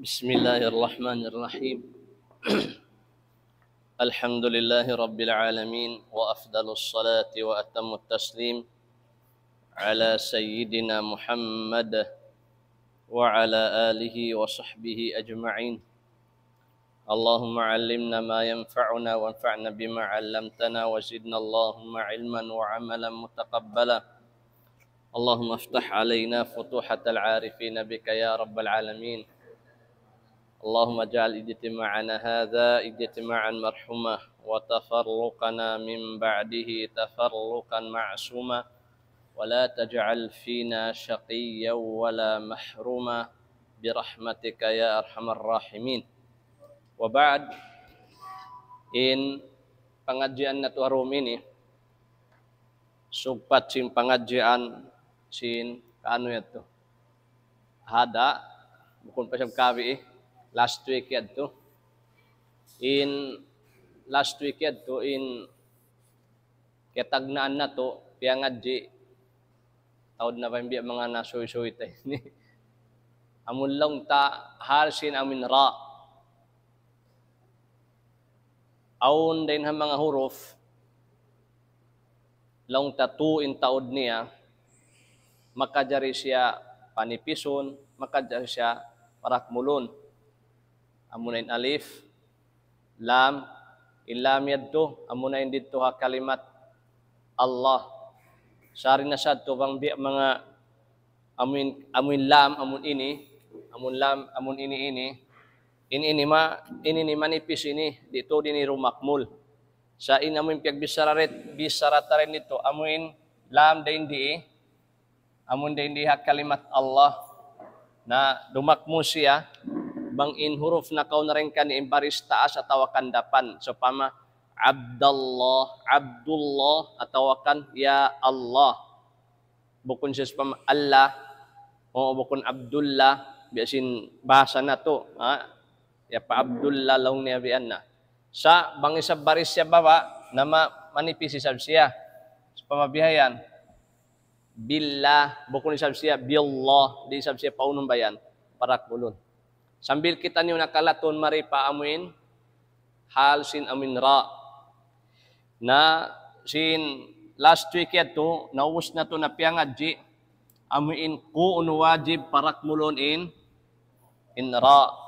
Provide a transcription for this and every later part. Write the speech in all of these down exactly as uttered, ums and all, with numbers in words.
بسم الله الرحمن الرحيم. الحمد لله رب العالمين، وأفضل الصلاة وأتم التسليم على سيدنا محمد وعلى آله وصحبه أجمعين. اللهم علمنا ما ينفعنا وانفعنا بما علمتنا وزدنا اللهم علما وعملا متقبلا. اللهم افتح علينا فتوحة العارفين بك يا رب العالمين. اللهم اجعل اجتماعنا هذا اجتماعا مرحوما وتفرقنا من بعده تفرقا معصوما ولا تجعل فينا شقيا ولا محروما برحمتك يا أرحم الراحمين. وبعد, in pangadjian natu' ha dum ini, sugpat sin pangadjian sin kaanu yadtu. Hada, bukun pa sab kawi, eh, last week yadtu. In last week yadtu, in kiyatagnaan natu', piyangadji', taud na ba in biya' manga nasuy-suy ta ini. Amun laung ta hal sin amun ra. Awn dayn ha manga huruf, laung ta tu in taud niya, makajari siya panipisun, makajari siya parakmulun. Amuna in alif, lam, in lam yadtu, amuna in didtu ha kalimat Allah. Sari na sadtu bang biya' manga amun, amun lam, amun ini, amun lam, amun ini, ini. In ini ma, in ini manipis ini, di' tuud ini rumakmul. Sa' in amun piyagbichara ret-, bichara ta rin didtu, amun lam dayn di, amun dayn di ha kalimat Allah. Na dumakmul siya, bang in huruf nakauna dayn kaniya in baris taas atawa kan dapan. Sawpama, Abdallah, Abdullah, atawa kan, Ya Allah. Bukun siya sawpama Allah, o bukun Abdullah, biya' sin bahasa natu', ha? Ya pa Abdullah laung niya biya' na. Sa' bang isab baris siya baba', na ma-, manipis isab siya. Sawpama bihayan, billah, bukun isab siya billah, di' isab siya paunun bayan, parakmulun. Sambil kitaniyu nakalatun mari pa amuin, hal sin amuin ra. Na sin last week yadtu, naubus natu' na piyangadji', amuin ku'nu wajib parakmulun in, in ra.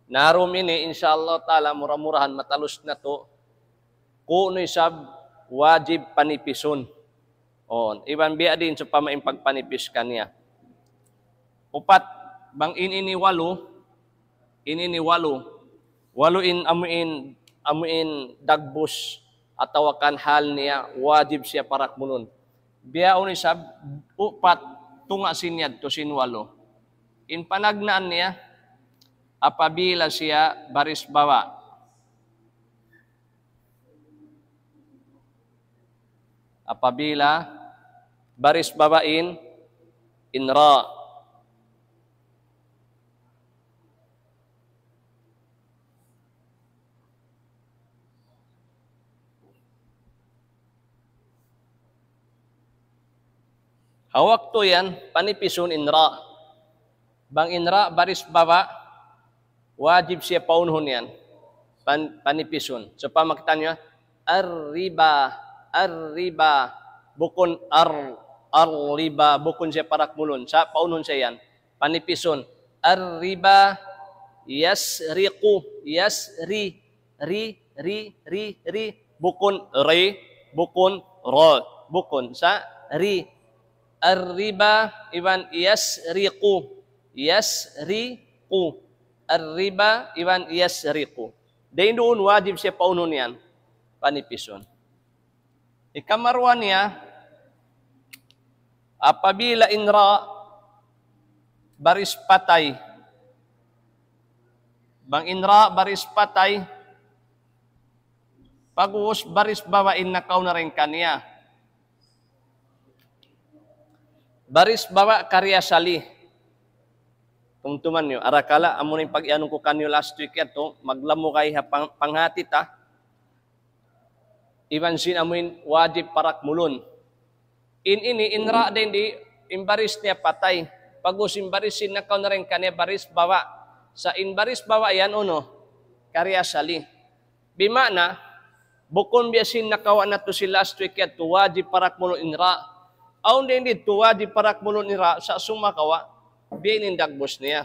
Na dum ini, insya Allah ta'ala, mura-murahan matalus natu', ku'nu isab wajib panipisun. On, iban biya' diin sawpama in pagpanipis kaniya. Upat, bang in ini walu, in ini walu. Walu in amuin, amuin dagbus atawa kan hal niya, wajib siya parakmulun. Bihaun isab, upat tunga' sin yadtu sin walu. In panagnaan niya, apabila siya baris baba'. Apabila baris baba' in, in ra. Ha waktu yan, panipisun in ra. Bang in ra baris baba', wajib siya paunhun yan. Pan-, panipisun. Sawpama kitaniyu, ar-riba, ar-riba. Bukun ar-, ar-riba. Bukun siya parakmulun. Sa' paunhun siya yan. Panipisun. Ar-riba yasriqu, yasri, ri, ri, ri, ri. Bukun ri, bukun ra. Bukun sa' ri. Ar-riba iban yasriqu. Yasriqu. Ar-riba iban yasriqu. Dayn duun wajib siya paunhun yan. Panipisun. Hikaruwa niya, apabila in ra baris patay. Bang in ra baris patay, Pag'ubus baris babai in nakauna dayn kaniya. Baris babai kariyasali. Tumtuman niyu, arakala' amu in pag-iyanun ku kaniyu last week yadtu, maglamud kaw ha pang-, panghati ta. Iban sin amu in wajib parakmulun. In ini, in ra dayn di, in baris niya patay. Pag'ubus in baris sin nakauna dayn kaniya baris babai. Sa' in baris babai yan unu, kariyasali. Bima'na, bukun biya' sin nakawa' natu' sin last week yadtu, wajib parakmulun in ra. Awn dayn didtu wajib parakmulun in ra, sa' sumagawa', biya' ini in dagbus niya.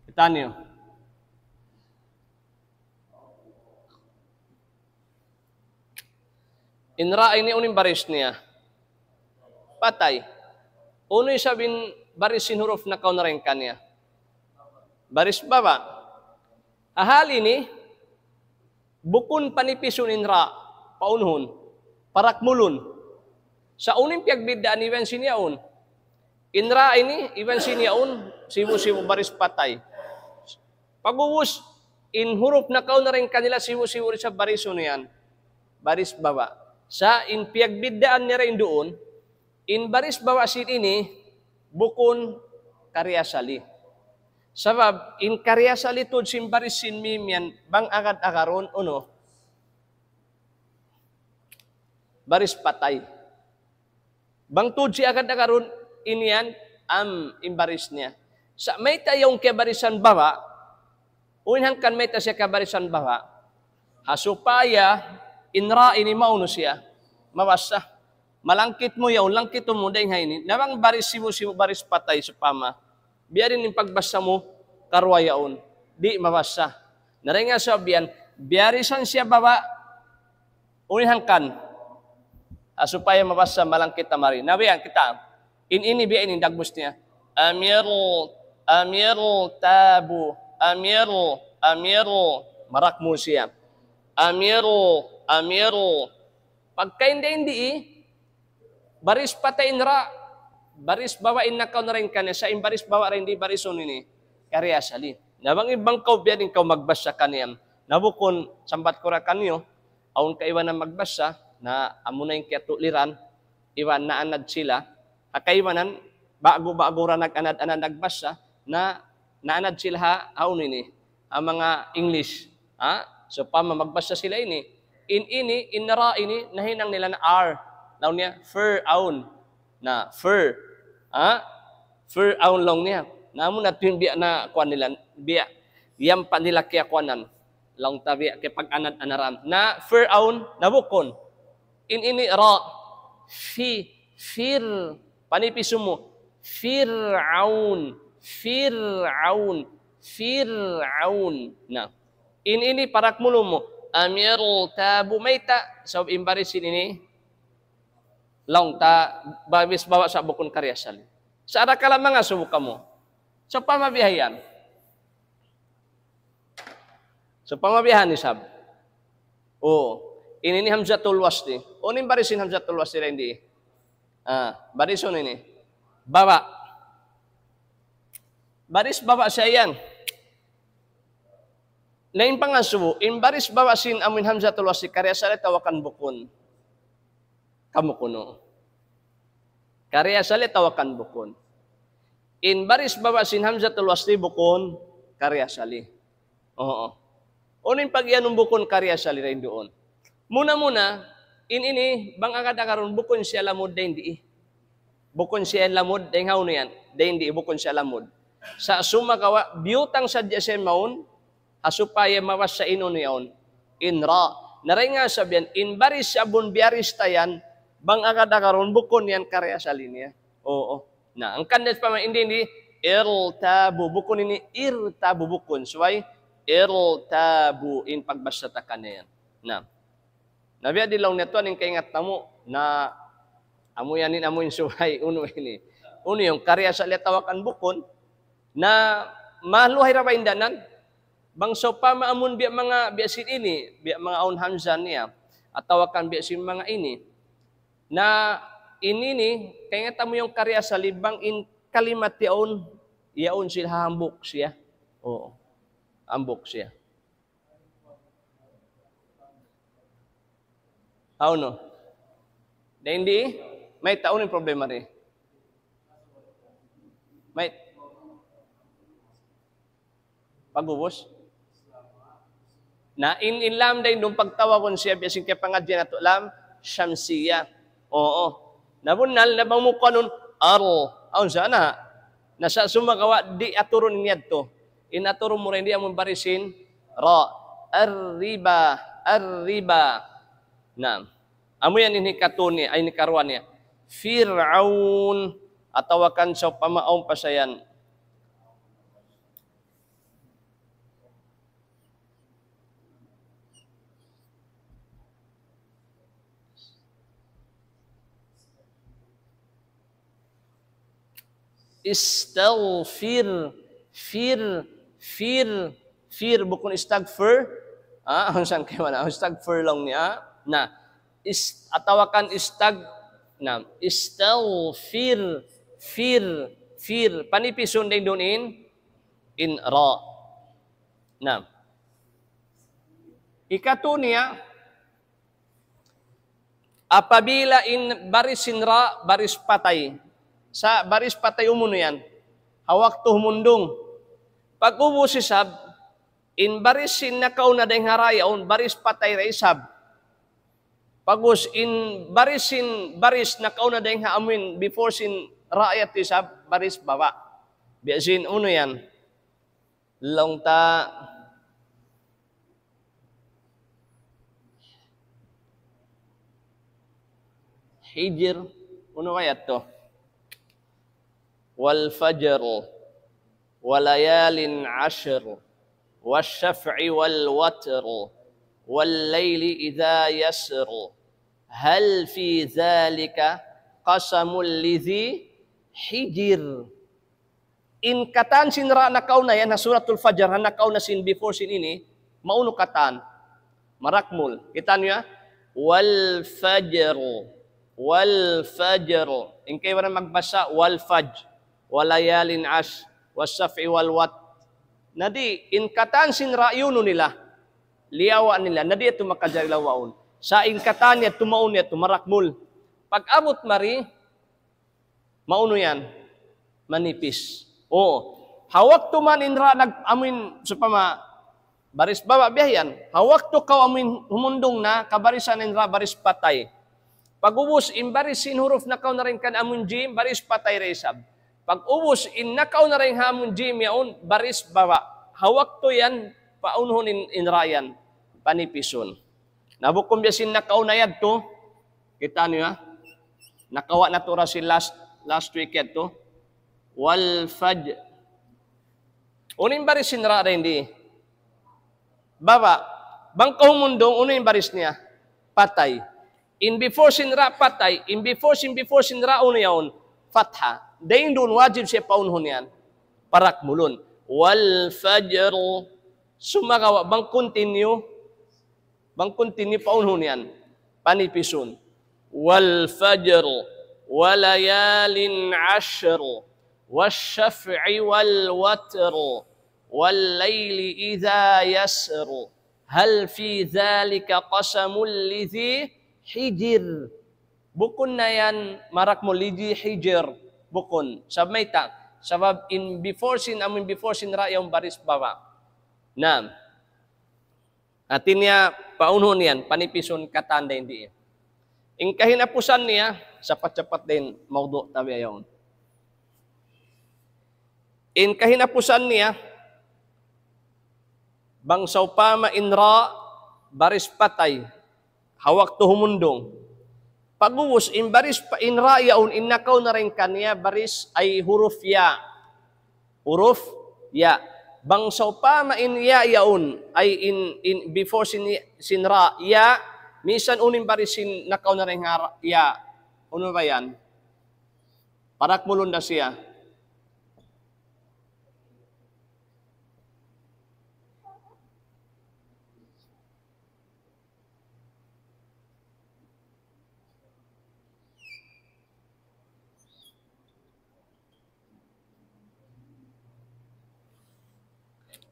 Kitaniyu. In ra ini unu in baris niya? Patay. Unu isab in baris sin huruf nakauna dayn kaniya? Baris babai. Ha hal ini, bukun panipisun in ra, paunuhun, parakmulun. Sa' unu in piyagbiddaan iban sin yaun? In ra ini, iban sin yaun, sibu'-sibu' baris patay. Pag'ubus, in huruf nakauna dayn kanila sibu'-sibu' da isab baris unu yan. Baris babai. Sa' in piyagbiddaan niya dayn duun, in baris babai sin ini, bukun kariyasali. Sabab, in kariyasali tuud sin baris sin mim yan, bang agad-agarun, unu, baris patay. Bang tuud siya agad-agarun, ini yan, am, in baris niya. Sa' mayta' yaun kiyabarisan babai, unu in hangkan mayta' siya kiyabarisan babai. Ha supaya, in ra ini maunu siya, mabassa. Malangkit mu yaun, langkitun mu dayn ha ini. Na bang baris sibu'-sibu' baris patay sawpama. Biya' diin in pagbassa mu, karuwa yaun. Di' mabassa. Na dayn ha sabab yan, biyarisan siya babai, unu in hangkan. Ah, supaya mabassa malangkit ta mari. Na biya' yan kita. In ini biya' ini in dagbus niya. Amir, amir tabu, amir, amir, marakmul siya. Amir, amir. Pagka in dayn di, baris patay in ra, baris babai in nakauna dayn kaniya, sa' in baris babai dayn di baris unu ini, kariyasali. Na bang in bang kaw biya' diin kaw magbassa kaniya, na bukun sambat ku ra kaniyu, awn kaibanan magbassa, na amuna in kiyatuliran, iban naanad sila, ha kaibanan, ba'gu-ba'gu ra nag-anad-anad nagbassa, na naanad sila ha, ha unu ini, ha manga English. Ha? Sawpama magbassa sila ini. In ini, in ra ini, nahinang nila na R. Laung niya, fir aun. Na, fir. Ha? Fir aun laung niya. Na amuna tuud in biya' na kuwan nila, biya'. Yan pa nila kiyakuwanan. Laung ta biya' kiyapag-anad-anaran. Na, fir aun, na bukun. In ini ra. Fi, fir. Panipisun mu. Fir'aun. Fir'aun. Fir'aun. Na. In ini parakmulun mu. Amir tabu mayta'. Sabab in baris sin ini. Laung ta baris babai sa' bukun kariyasali. Sa' arakala' mangasubu kamu. Sawpama biya' yan. Sawpama biya' yan isab. Oh, ini, ini hamzatul wasli. Unu in baris sin hamzatul wasli dayn di. Ah, baris unu ini. Babai. Baris babai siya yan. Na in pangasubu, in baris babai sin amu in hamzatul wasli kariyasali atawa kan bukun. Kamu kunu'. Kariyasali atawa kan bukun. In baris babai sin hamzatul wasli bukun kariyasali. Oo. Unu in pag-iyanun bukun kariyasali dayn duun? Muna-muna, in ini, bang agad-agarun bukun siya lamud dayn di. Bukun siya lamud dayn ha unu yan. Dayn di, bukun siya lamud. Sa' sumagawa', biyutang sadja siya mawn, ha supaya mabassa in unu yaun. In ra. Na dayn ha sabab yan, in baris siya bun biyaris ta yan, bang agad-agarun bukun yan kariyasali niya. Oo. Na, hangkan da pa ma-, in di, in di, irtabu, bukun ini, irtabu, bukun. Subay, irtabu, in pagbassa ta kaniya yan. Na. Na biya' diin laung niya tuwan in kaingat namu', na amu yan in amu in subay, unu ini. Unu yan, kariyasali atawa kan bukun, na maluhay ra ba in danan, bang sawpama amun biya' manga, biya' sin ini, biya' manga awn hamzah niya, atawa kan biya' sin manga ini. Na Ini ini, kaingatan mu in kariya sa libang in kalimat yaun, yaun sila hambuuk siya. Oo. Hambuuk siya. Hawnu? Na hindi, mayta' unu in problema di? May, pag'ubus? Na in, in lam dayn duun pagtawagun siya, biya' sin kapangadjian natu' lam shamsiyya. Oo. Na bunnal, na bang mu kuanun, ar. Awn sa na. Na sa sumagawa', di' aturun niya yadtu. In aturun mu rin di' amun barisin, ra. Ar-riba, ar-riba. Na. Amu yan in hikatu niya, ay in hikaruwa niya. Fir'aun, atawa kan sawpama awn pa sa yan. Istaghfir, fir, fir, fir, bukun istaghfir. Ah, awn sa kaibanan, istaghfir laung niya. Na, is-, atawa kan istag-, na, istaghfir, fir, fir. Panipisun dayn duun in, in ra. Na. Hikatu niya, apabila in baris sin ra, baris patay. Sa' baris patay umunu yan. Ha waktu humundung. Pag'ubus isab, in baris sin nakauna dayn ha ra yaun, baris patay da isab. Pag'ubus in baris sin, baris nakauna dayn ha amuin, before sin ra yadtu isab, baris baba'. Biya' sin unu yan. Laung ta Hijr, unu kaya yadtu? والفجر وليال عشر والشفع والوتر والليل إذا يسر هل في ذلك قسم لذي حجر. In katan sin ra nakauna yan, ha Suratul Fajr, ha nakauna sin before sin ini, maunu katan? Marakmul. Kita' niyu? والفجر. والفجر. In kaibanan magbasa, والفجر. وليال عشر. والشفع والوتر. Na di', in katan sin ra unu nila. Liyawa' nila. Na di' yadtu makajari lawaun. Sa' in katan niya, tumaun niya, tumarakmul. Pag-abut mari, maunu yan? Manipis. Oo. Ha waktu man in ra nag-, amuin, sawpama, baris baba' biya' yan. Ha waktu kaw amuin humundung na, kabarisan in ra baris patay. Pag'ubus, in baris sin huruf nakauna dayn kan amuin jim, baris patay da isab. Pag'ubus, in nakauna dayn ha amuin jim yaun, baris baba'. Ha waktu yan, paunuhun in, in ra yan. Panipisun. Na bukun biya' sin nakauna yadtu, kita' niyu, ha? Nakawa' natu' ra sin last, last week yadtu. والفجر. Unu in baris sin ra dayn di? Baba'. Bang kaw humundung, unu in baris niya? Patay. In before sin ra patay, in before sin before sin ra unu yaun? Fatha. Dayn duun wajib siya paunuhun yan. Parakmulun. والفجر. Sumagawa' bang continue, bang continue paunuhun yan, panipisun. والفجر وليال عشر والشفع والوتر والليل إذا يسر هل في ذلك قسم لذي حجر. Bukun na yan marakmul لذي حجر. Bukun. Sabab mayta'? Sabab in before sin, amuin before sin ra yaun baris baba'. Naam. Hati niya, paunuhun yan, panipisun katan dayn di. In kahinapusan niya, sapat-sapat dayn mawdu' ta bihaun. In kahinapusan niya, bang sawpama in ra, baris patay, ha waktu humundung. Pag'ubus, in baris pa, in ra yaun, in nakauna dayn kaniya, baris ay huruf ya. Huruf ya. Bang sawpama in ya yaun, ay in, in before sin, sin ra, ya, misan unu in baris sin nakauna dayn ha ra, ya. Unu ba yan? Parakmulun da siya.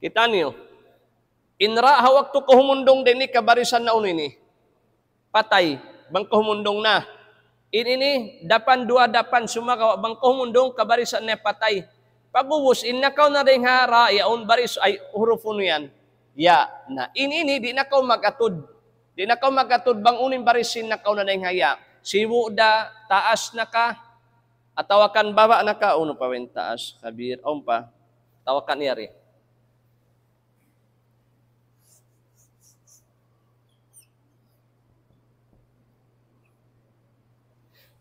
Kita' niyu. In ra ha waktu kahumundung dayn di ha barisan na unu ini. Patay. Bang kahumundung na. In ini, dapan duwa dapan sumagawa', bang kahumundung ha barisan na patay. Pag'ubus, in nakauna dayn ha ra yaun baris ay huruf unu yan. Ya. Na, in ini, di' na kaw mag-atud. Di' na kaw mag-atud bang unu in baris sin nakauna dayn ha ya. Sibu' da, taas na ka, atawa kan baba' na ka, unu pa wen taas, kabir, awn pa. Atawa kan yari.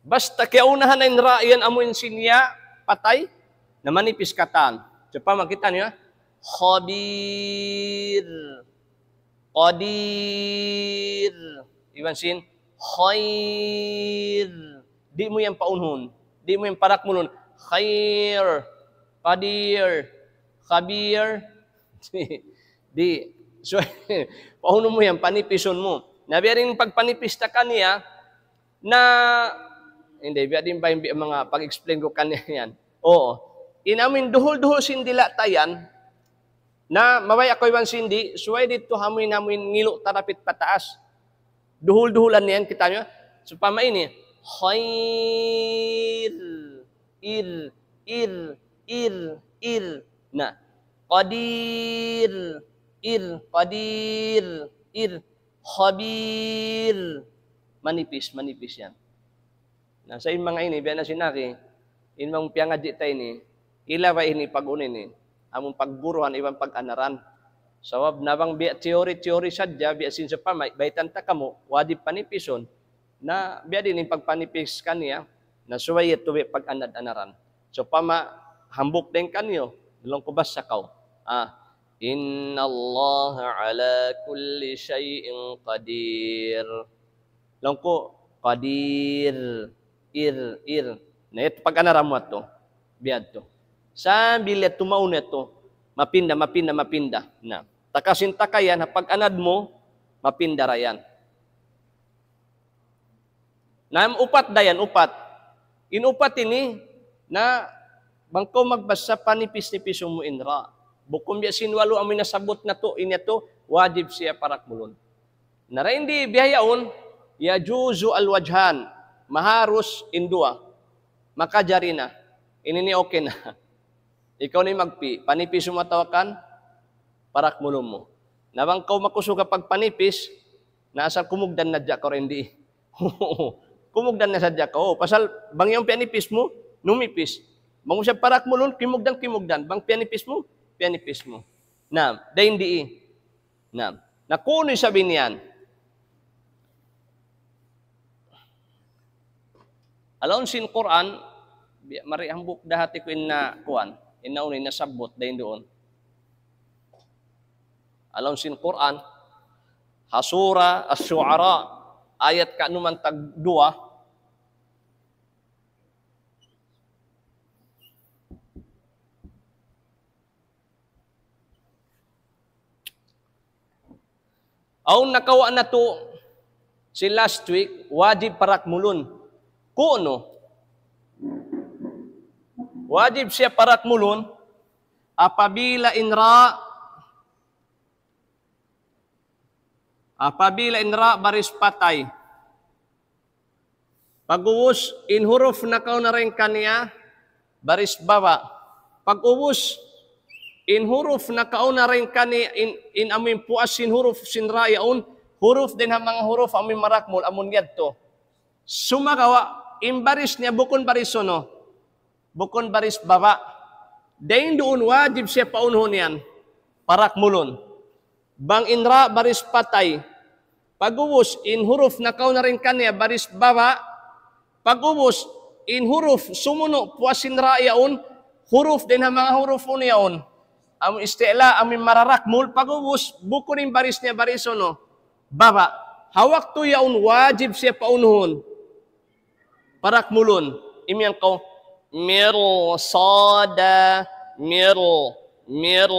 Basta kiyaunahan na in ra yan amu in sin ya, patay, na manipis katan. Sawpama kita' niyu, ha? Khabir. Qadir. Iban sin, khair. Di' mu yan paunuhun. Di' mu yan parakmulun. Khair. Qadir. Khabir. Di'. So, paunu mu yan, panipisun mu. Na biya' diin pagpanipis ta kaniya, na, hindi, biya' diin ba in biya' manga pag-explain ku kaniya yan? Oo. In amu in duhul-duhul sin dila' ta yan, na mabaya' kaw iban sin di', subay didtu ha amu in, amu in ngilu' ta dapit pataas. Duhul-duhulan niyan kita' niyu. Sawpama ini, khair, ir, ir, ir, ir. Na, qadir, ir, qadir, ir, khabir. Manipis, manipis yan. Na, sa' in manga ini, biya' na sin aki, in manga piyangadji' ta ini, ila ba ini pag-unu ini, amun pagburuhan iban pag-anaran. Sabab na bang biya' teori-teori sadja, biya' sin sawpama, baytan ta kamu, wajib panipisun. Na, biya' diin in pagpanipis kaniya, na subay yadtu biya' pag-anad-anaran. Sawpama, hambuuk dayn kaniyu, laung ku basa kaw. Ah, إن الله على كل شيء قدير. Laung ku, qadir, ir, ir. Na, yadtu pag-anaran mu yadtu. Biya' yadtu. Sambil yadtu maunu yadtu. Mapinda, mapinda, mapinda. Na, taka sin taka yan, ha pag-anad mu, mapinda ra yan. Na, upat da yan, upat. In upat ini, na, bang kaw magbasa, panipis-nipisun mu in ra. Bukun biya' sin walu amu in nasabbut natu', in yadtu, wajib siya parakmulun. Na dayn di bihaun, يجوز الوجهان, maharus in duwa. Makajari na. Ini ini okay na. Ikaw na in magpi', panipisun mu atawa kan parakmulun mu. Na bang kaw makusug ha pagpanipis, na asal kumugdan na hadja kaw dayn di. Kumugdan na sadja kaw. Pasal bang yan piyanipis mu, numipis. Bang mu siya parakmulun, kimugdan, kimugdan. Bang piyanipis mu, piyanipis mu. Na, dayn di. Na, na kunu' isab in yan. Ha lawm sin Qur'an, biya' mari hambuuk da hati ku in na kuwan, in na unu, in nasabbut, dayn duun. Ha lawm sin Qur'an, ha Sura Ash-Shu'ara, ayat kanuman tagduwa, awn nakawa' natu' sin last week, wajib parakmulun. Kunu', wajib siya parakmulun apabila in ra, apabila in ra baris patay. Pag'ubus, in huruf nakauna dayn kaniya, baris baba'. Pag'ubus, in huruf nakauna dayn kaniya, in, in amu in puas sin huruf sin ra yaun, huruf dayn ha manga huruf amu in marakmul, amun yadtu. Sumagawa', in baris niya bukun baris unu. Bukun baris baba'. Dayn duun wajib siya paunuhun yan. Parakmulun. Bang in ra baris patay. Pag'ubus in huruf nakauna dayn kaniya baris baba'. Pag'ubus in huruf sumunu' puas sin ra yaun. Huruf dayn ha manga huruf unu yaun. Amu isti'la, amu mararakmul. Pag'ubus bukun in baris niya baris unu. Baba'. Ha waktu yaun wajib siya paunuhun. Parakmulun. Imiyan kaw, mirsada, mir, mir,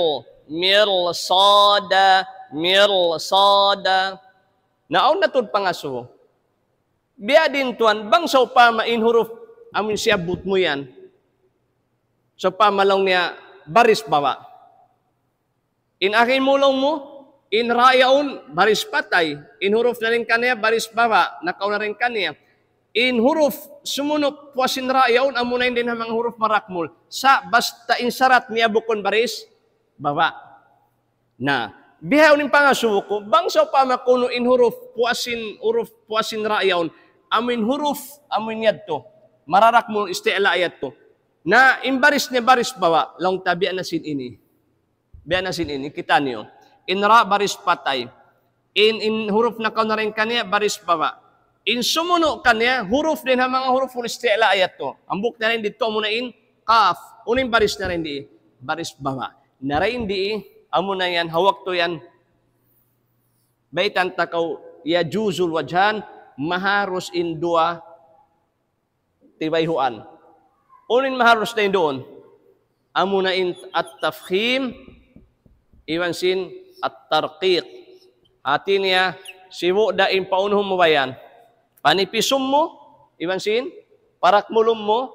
mirsada, mirsada. Na awn na tuud pangasubu. Biya' diin tuwan, bang sawpama in huruf amun siyabbut mu yan. Sawpama laung niya baris baba'. In akhir mu laung mu, in ra yaun baris patay, in huruf na dayn kaniya baris baba', nakauna dayn kaniya. In huruf sumunu' puas sin ra yaun, amuna in dayn ha manga huruf marakmul. Sa' basta in sarat niya bukun baris baba'. Na, bihaun in pangasubu ku, bang sawpama kunu' in huruf puas sin, huruf puas sin ra yaun, amu in huruf, amu in yadtu, mararakmul, isti'la yadtu. Na, in baris niya baris baba', laung ta biya' na sin ini. Biya' na sin ini, kita' niyu. In ra baris patay. In, in huruf nakauna dayn kaniya baris baba'. In sumunu' kaniya, huruf dayn ha manga huruful isti'la yadtu. Hambuuk na dayn didtu amuna in qaf. Unu in baris na dayn di? Baris baba'. Na dayn di, amuna yan, ha waktu yan. Baytaan ta kaw, yajuzul wajhan, maharus in duwa tibayhuan. Unu in maharus dayn duun? Amuna in at-tafkhim, iban sin at-tarqiq. Hati niya, sibu' da in paunuhun mu bayan. Panipisun mu, iban sin, parakmulun mu,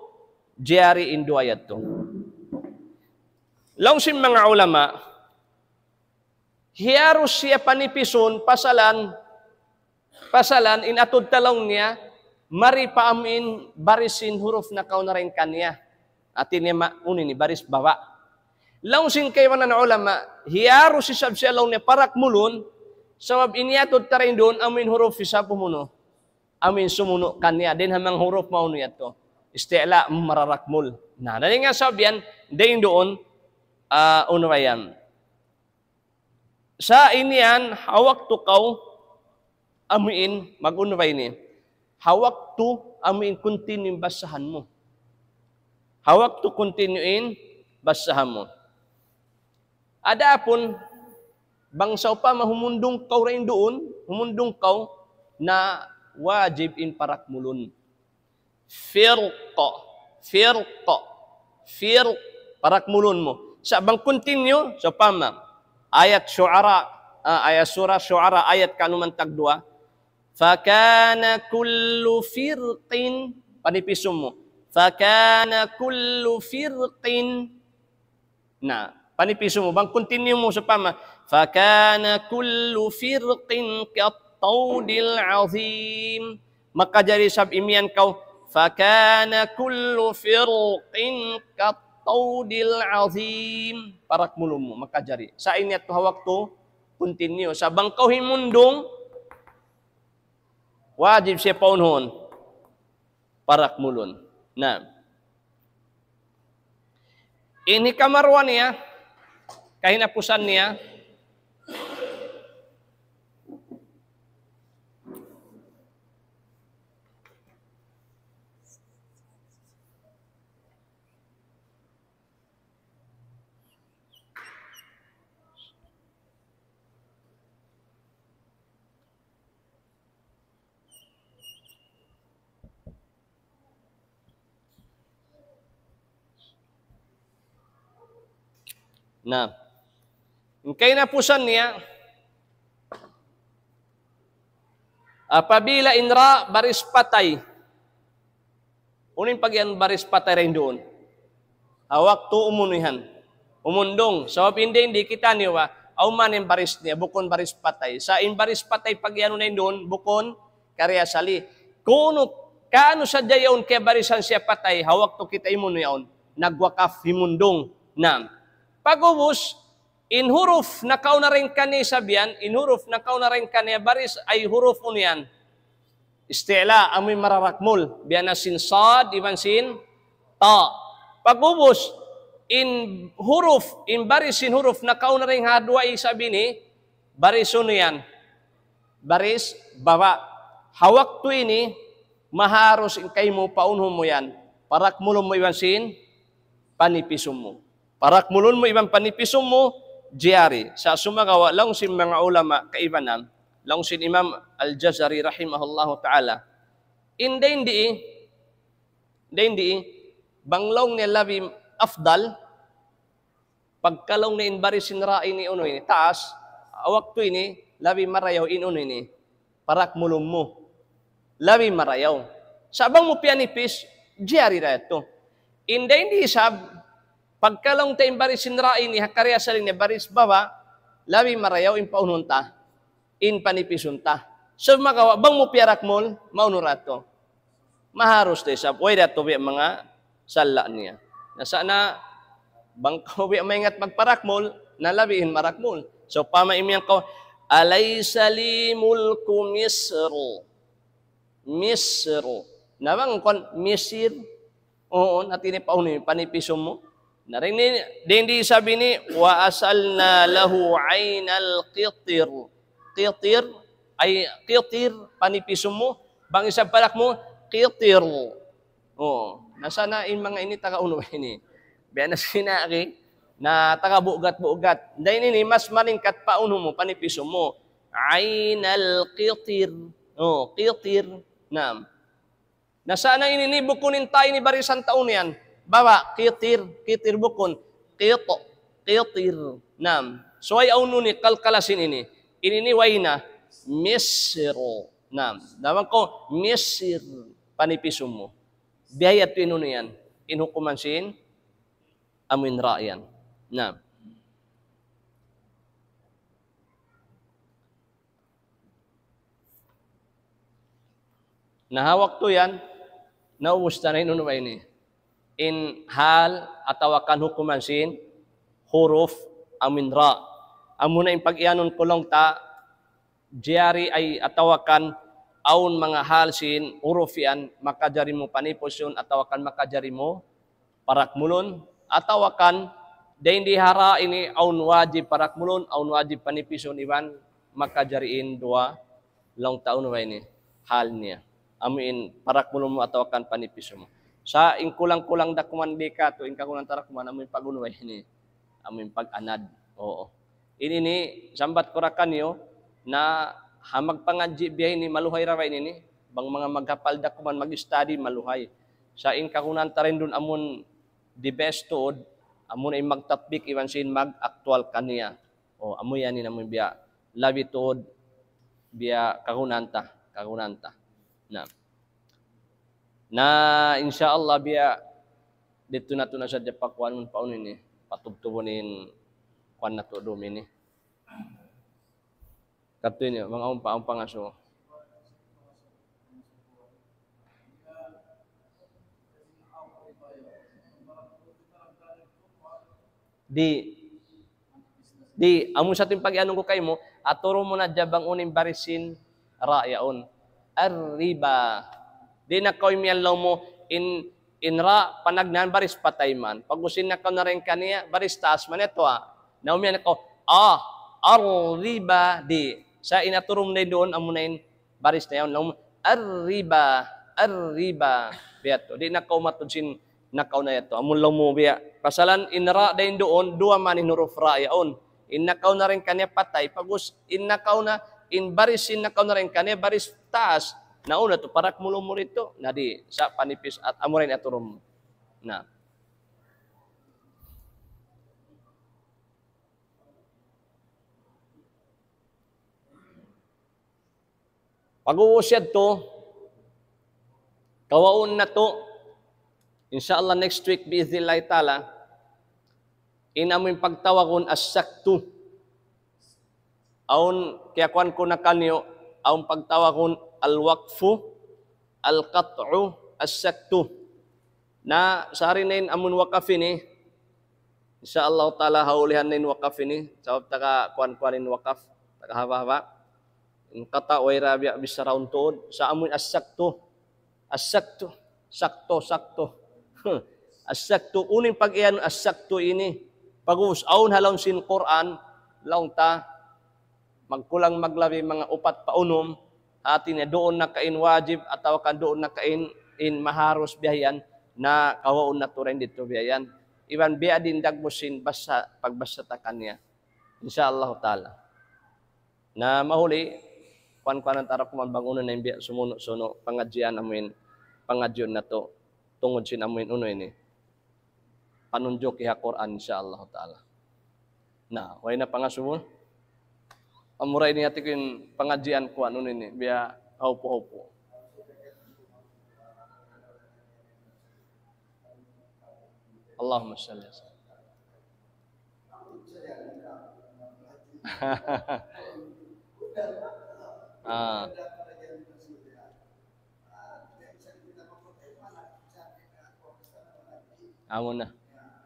jari in duwa yadtu. Laung sin manga ulama, hiyarus siya panipisun, pasalan, pasalan in atud ta laung niya, mari pa amu in baris sin huruf nakauna dayn kaniya. Hati niya ma-, unu ini, baris baba'. Laung sin kaibanan ulama, hiyarus isab siya laung niya parakmulun, sabab in yatud ta dayn duun, amu in huruf isab umunu. Amu in sumunu' kaniya, dayn ha manga huruf maunu yadtu. Isti'la mararakmul. Na, dayn ha sabab yan, dayn duun, ah, unu ba yan? Sa' in yan, ha waktu kaw, amu in, mag-unu ba ini? Ha waktu, amu in continue in basahan mu. Ha waktu continue in basahan mu. Adapun, bang sawpama humundung kaw dayn duun, humundung kaw na wajib in parakmulun. Firq, firq, firq, parakmulun mu. Sa' bang continue, sawpama, ayat Shu'ara, ah, ayat surah Shu'ara, ayat kanuman tagduwa, فكان كل فرق, panipisun mu. فكان كل فرق. Na, panipisun mu. Bang continue mu sawpama, فكان كل فرق كالطود العظيم. Makajari isab imiyan kaw, فكان كل فرق كالطود العظيم. Parakmulun mu, makajari. Sa' in yadtu ha waktu, continue. Sa' bang kaw himundung, wajib siya paunuhun. Parakmulun. Na. In hikaruwa niya, kahinapusan niya, na, in kahinapusan niya, apabila in ra baris patay, unu in pagiyanun baris patay dayn duun? Ha waktu umunu yan. Humundung. Sabab in dayn di kita' niyu ba, awn man in baris niya, bukun baris patay. Sa' in baris patay pagiyanun dayn duun, bukun kari asali. Kunu', kaunu sadja yaun kiyabarisan siya patay, ha waktu kita' imunu yaun. Nagwakaf himundung. Na. Pag'ubus, in huruf nakauna dayn kaniya isab yan, in huruf nakauna dayn kaniya baris ay huruf unu yan? Isti'la, amu in mararakmul. Biya' na sin sad, iban sin ta. Pag'ubus, in huruf, in baris sin huruf nakauna dayn ha duwa isab ini, baris unu yan? Baris baba'. Ha waktu ini, maharus in kaymu paunuhun mu yan. Parakmulun mu iban sin panipisun mu. Parakmulun mu iban panipisun mu, jari. Sa' sumagawa' laung sin manga ulama kaibanan, laung sin Imam Al-Jazari rahimahullahu ta'ala. In dayn di, dayn di, bang laung niya labi afdal, pagka laung niya in baris sin ra ini unu ini, taas, waktu ini, labi marayaw in unu ini, parakmulun mu. Labi marayaw. Sa' bang mu piyanipis, jari da yadtu. In dayn di isab, pagka laung ta in baris sin ra ini, ha kari asali niya baris baba', labi marayaw in paunhun ta, in panipisun ta. Sa' makawa', bang mu piyarakmul, maunu ra tu. Maharus da isab, way da tu biya' manga sala' niya. Na sa' na, bang kaw biya' maingat magparakmul, na labi in marakmul. So, pama imiyan kaw, "Alaysa li mulku Misr?" Misr. Na bang kan Misir? Oo, na tinipauni, panipisun mu. Na dayn di, dayn di isab ini, "Wa asalna lahu aynal qitr." Qitr, ay qitr, panipisun mu. Bang isab parakmul, qitr. Oo. Na sa' na in manga ini taga unu ini. Biya' na sinagi, na taga bugat-bugat. Dayn ini mas malingkat paunhun mu, panipisun mu. Aynal qitr. Oo, qitr. Naam. Na sa' na ini ini bukun in ta ini barisan ta unu yan. Bawa, qitr, qitr bukun. Qit, qitr. Naam. Subay awn unu ini kalkala sin ini. Ini ini way na. Misr. Naam. Daman ku, Misr. Panipisun mu. Biya' ha yan tu in unu yan. In hukuman sin, amu in ra yan. Naam. Na ha waktu yan, naubus ta na in unu ba ini. In hal atawa kan hukuman sin huruf amu in ra. Amu na in pag-iyanun ku laung ta, jari ay atawa kan awn manga hal sin huruf yan, makajari mu panipisun atawa kan makajari mu parakmulun, atawa kan dayn di ha ra ini awn wajib parakmulun, awn wajib panipisun iban makajari in duwa laung ta unu ba ini hal niya. Amu in parakmulun mu atawa kan panipisun mu. Sa' in kulang-kulang da kuman di katu', in kakunan ta ra kuman amu in pag-unu ba ini. Amu in pag-anad. Oo. Ini ini, sambat ku ra kaniyu, na ha magpangadji' biya' ini, maluhay ra ba ini ini? Bang manga maghapal da kuman mag-study, maluhay. Sa' in kakunan ta ra duun amun the best tuud, amu na in magtatbik iban sin mag-actual kaniya. O, amu yan in amu biya', labi tuud, biya' kakunan ta, kakunan ta. Na. Na, insya Allah, biya' didtu natu' na sadja pakuanun paunu ini, patubtubun in kuan natu' dum ini. Katu' ini, manga umpa, umpa ngasubu. Di', di', amu sa' tuud in pag-iyanun ku kaymu, aturun mu na hadja bang unu in baris sin ra yaun. Ar-riba. Di' na kaw imiyan laung mu, in, in ra, panagnaan baris patay man. Pag-ubus in nakaw na dayn kaniya, baris taas man yadtu ha. Na umiyan kaw, a, ar-riba, di'. Sa' in aturun mu na duun, amu na in baris na yaun, laung mu, "Ar-riba, ar-riba." Biya' yadtu. Di' na kaw matud sin nakauna yadtu. Amun laung mu biya'. Pasalan in ra dayn duun, duwa man in huruf ra yaun. In nakauna dayn kaniya patay. Pag-ubus, in nakauna, in baris in nakauna dayn kaniya, baris taas. Na unu tuud, parakmulun mu didtu. Na di', sa' panipis at amu ra in aturun mu. Na. Pag-ubus yadtu, kawaun natu', insya Allah next week, bi'idhnillahi ta'ala, in amu in pagtawagun as-saktu. Awn, kiyakuan ku na kaniyu, awn pagtawagun al-waqfu, al-qat'u, as-saktu. Na, sari na in amun wakaf ini, insya Allah ta'ala, haulihan na in wakaf ini, sabab taga kuan-kuan in wakaf, taga haba-haba. In kata' way ra biya' bichara untud, sa' amun as-saktu, as-saktu, saktu, saktu. As-saktu, unu in pag-iyanun as-saktu ini, pag-ubus awn ha lawm sin Qur'an, laung ta, magkulang maglabi manga upat pa unum, hati niya duun na kain wajib, atawa kan duun na kain in maharus biya' yan, na kawaun natu' dayn didtu biya' yan. Iban biya' diin dagbus sin basa, pagbasa ta kaniya. Insya Allah ta'ala. Na mahuli, kuan-kuanan ta ra kuman bang unu na in biya' sumunu'-sunu' pangadjian amuin, pangadjiun natu', tungud sin amuin unu ini. Panunjuki ha Qur'an, insya Allah ta'ala. Na, way na pangasubu. Amura ini hati ku in pangadjian kuan unu ini, biya' haupu-haupu. Allahumma salli wa sallim. Ah. Amu na.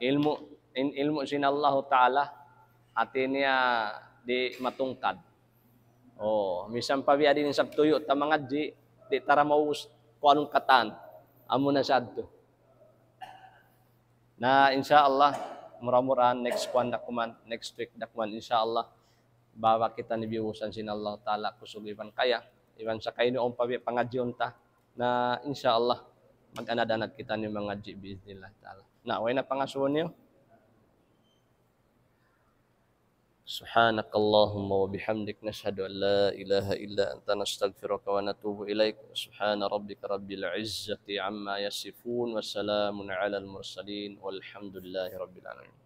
Ilmu', in, ilmu' sin Allahu Ta'ala, hati niya di' matungkad. Oh, misan pa biya' diin isab tuyu' ta mangadji', di' ta da maubus kuanun katan. Amu na sadtu. Na, insya Allah, mura-murahan next kuan da kuman, next week da kuman, insya Allah, bawa kita ini biyuusan sin Allah Ta'ala kusug iban kaya, iban sa kainuun pa biya' pangadjiun ta. Na, insya Allah, mag-anad-anad kita ini mangadji' biiznillah Ta'ala. Na, way na pangasubu niyu. سبحانك اللهم وبحمدك، نشهد أن لا إله إلا أنت، نستغفرك ونتوب إليك. سبحان ربك رب العزة عما يصفون، وسلام على المرسلين، والحمد لله رب العالمين.